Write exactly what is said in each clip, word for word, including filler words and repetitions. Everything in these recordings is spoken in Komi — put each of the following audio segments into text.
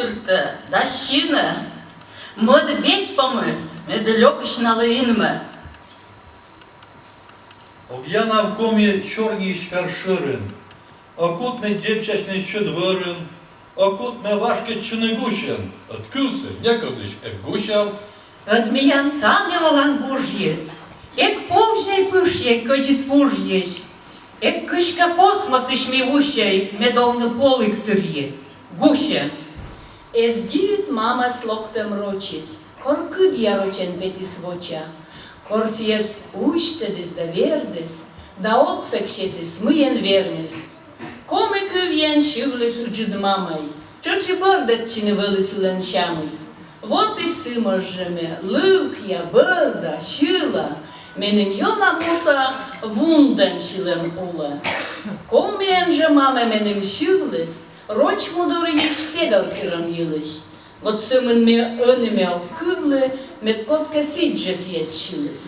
тыртӧ да синӧ, мӧд бедь помыс мед лёкысь налы инмӧ. Ог янав коми сёрниысь кар шӧрын, ог кут ме дзебсясьны сьӧд вӧрын, ог кут ме вашкӧдчыны гусьӧн, ӧд кывсӧ некодысь эг гусяв. Ӧд миян тані олан бужйыс, эг повзьӧй пышйӧй кӧдзыд пужйысь, эг кыськӧ космосысь ми усьӧй, мед овны полігтырйи гусьӧн. Эз дивит мамӧс локтӧм рочыс, кор кыдъя рочӧн петіс воча, кор сійӧс усьтӧдіс да вердіс, да отсӧг сетіс, мыйӧн вермис. Коми кывйӧн сьывліс ыджыд мамӧй, тшӧтш и бӧрдӧдчыны вӧлі сылӧн сямыс. Вот и сы моз жӧ ме, лывкъя, бӧрда, сьыла, меным ёна муса вундӧм сьылӧм улӧ. Комиӧн жӧ мамӧ меным сьывліс, роч му дорйысь педор кирӧн йылысь. Вот сӧмын ме ӧні ме ог кывлы, мед кодкӧ сідзжӧ сійӧс сьыліс.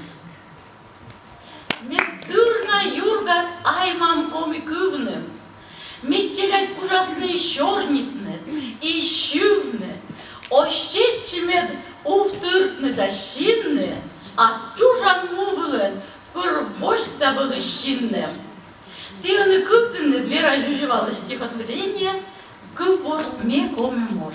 Мед тыр на юргас, ай, мам, коми кывным, мед челядь кужасны и сёрнитны, и сьывны, оз сетчы мед увтыртны да синны, ас чужан му вылын пыр босьтса вӧлі синным. Ті ӧні кывзінныд вера Зюзевалы стихотворение «Кывбур. Ме коми морт».